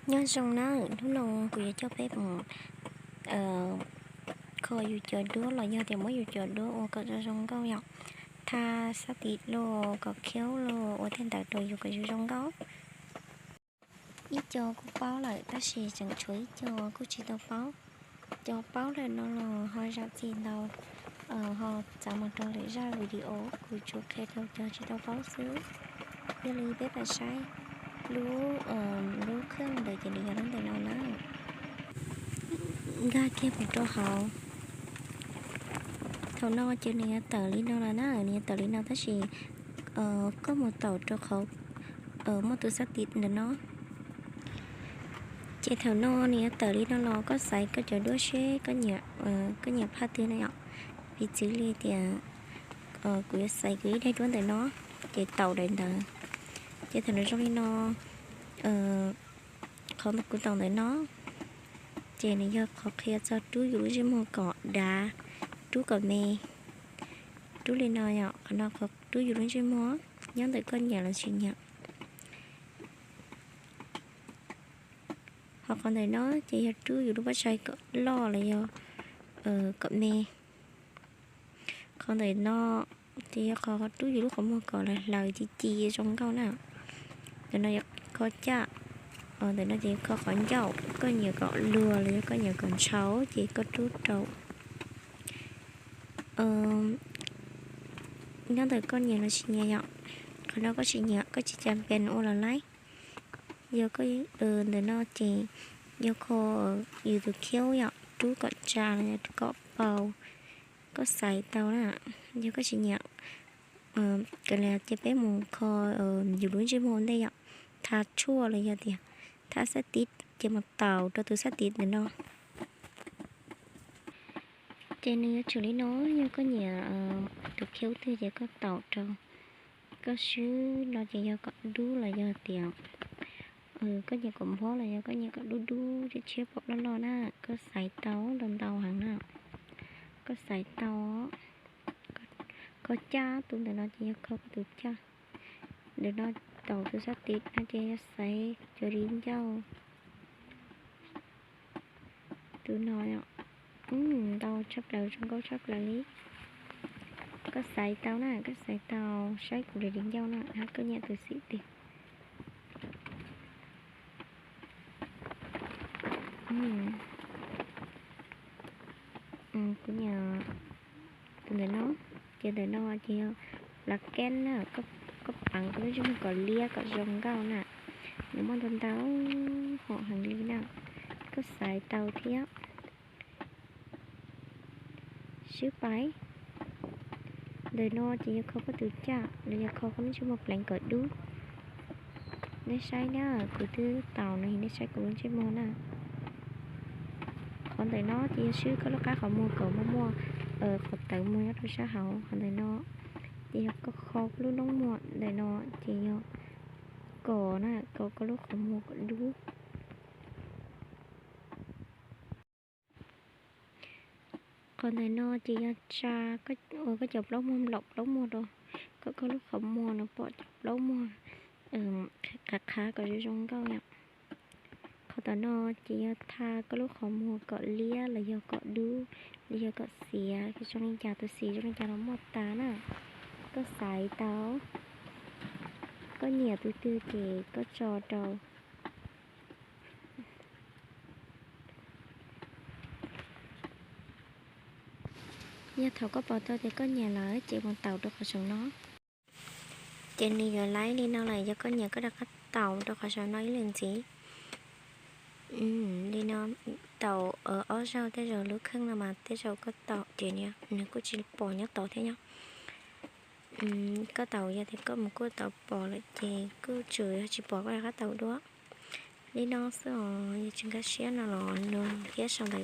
Nyob zoo na, hnub no kuv yuav coj peb mus kho yus cov duab los yog tias muab yus cov duab ua kom zoo zoo nkauj yom. Tha xab tiv los kom khiav los ua tej ntawd rau yus kom yus zoo nkauj. Ib co kuj paub lawm tab sis tseem tshuav ib co kuj tsis tau paub. Cov paub lawm no los ho zam txim ntau, ho txav mus rau lwm zaj video kuv tsuas qhia rau cov tsis tau paub xwb. Yog li peb pab saib lub, lub kheej ntawd ces nws yog lub ntawm no na. Nkag kiag mus rau hauv. Thaum no ces nws yuav tawm li no los na, nws yuav tawm li no tab sis koj mus taum rau qhov muaj tus xab tiv ntawm no. Ces thaum no nws yuav tawm li no los koj xaiv koj cov duab seb koj nyiam phaj twg na yom. Piv txwv li tias kuv yuav xaiv kuv ib daim duab ntawm no, ces taum daim ntawd. Ces thaum nws zoo li no, qhov kuv taum ntawm no, ces nws yog qhov qhia txog rub yus lub ntsej muag kom dav, rub kom me. Rub li no yom, qhov no qhov rub yus lub ntsej muag, nyob ntawm koj nyiam los tsis nyiam. Ho qhov ntawm no ces yog rub yus lub pob tsaig kom loj los yog kom me. Qhov ntawm no ces yog qhov rub yus lub qhov muag kom hlaws ci ci zoo nkauj na. Ntawm no yog kho caj, ntawm no ces yog kho qhov ncauj, koj nyiam kom luag los yog koj nyiam kom ntshauv ces koj rub rau. Nyob ntawm koj nyiam los tsis nyiam yom. Qhov no koj tsis nyiam koj tsis cas pes ua los laib. Yog ntawm no ces yog kho yus tus khiaub yom, rub kom tsa los yog kom pau, koj xaiv tau na. Yog koj tsis nyiam, ces peb mus kho yus lub ntsej muag ua ntej yom, tha tshuaj los yog tias tha xab tiv ces mus taum rau tus xab tiv ntawm no. Ces nws yuav tsum li no, yog koj nyiam tus khiaub twg ces koj taum rau, koj swb no ces yog kom dub los yog tias koj nyiam kom nphob los yog koj nyiam kom dub dub tshiab tshiab pom loj loj na, koj xaiv tau ntau ntau heev na. Koj xaiv tau, koj caj tus ntawm no ces yog kho koj tus caj. Ntawm no taum tus xab tiv no ces yog xaiv cov di ncauj. Tus no ntau tshaj plaws, zoo nkauj tshaj plaws li. Koj xaiv tau na, koj xaiv tau saib kuv daim di ncauj na, koj nyiam tus xim twg. Kuv nyiam tus ntawm no, ces ntawm no ces yog lav keb na, koj pleev koj lub ntsej muag kom liab kom zoo nkauj na. Nws muaj ntau ntau hom heev li na, koj xaiv tau thiab. Swb pais. Ntawm no ces yog kho koj tus caj los yog kho koj lub ntsej muag pleev kom dub. Nej saib na, kuv twb taum no, nej saib kuv lub ntsej muag na. Qhov ntawm no ces yog swb koj lub qab qhov muag kom muaj muaj qhov tawv muag nyob rau sab hauv. Qhov ntawm no ces yog koj kho koj lub noob muag, ntawm no ces yog kom na, kom koj lub qhov muag kom dub. Qhov ntawm no ces yog tsa, ua koj cov plaub muag, nplaum plaub muag rau, kom koj lub qhov muag no pom cov plaub muag qhav qhav kom zoo zoo nkauj yom. Qhov tom no ces yog tha koj lub qhov muag kom liab los yog kom dub los yog kom xiav, zoo li cas tus xim zoo li cas los muaj tas na. Koj xaiv tau, koj nyiam tus twg ces koj tso rau. Yog thaum koj pom tau tias koj nyiam lawm ces mus taum rau qhov saum no. Ces nws yuav laib li no lawm, yog koj nyiam koj rov qab taum rau qhov saum no ib lwm ntxiv. Li no, taum ob zaug, tej zaum lub kheej no mas tej zaum koj taum ces nws kuj tsis pom nyob tod thiab yom. Koj taum yog tias koj mus kuaj taum pom lawm ces kuj tsuas yog tsis pom, koj rov qab taum dua. Li no xwb os, yog tsis nkag siab no los nug thiab sau ntawv.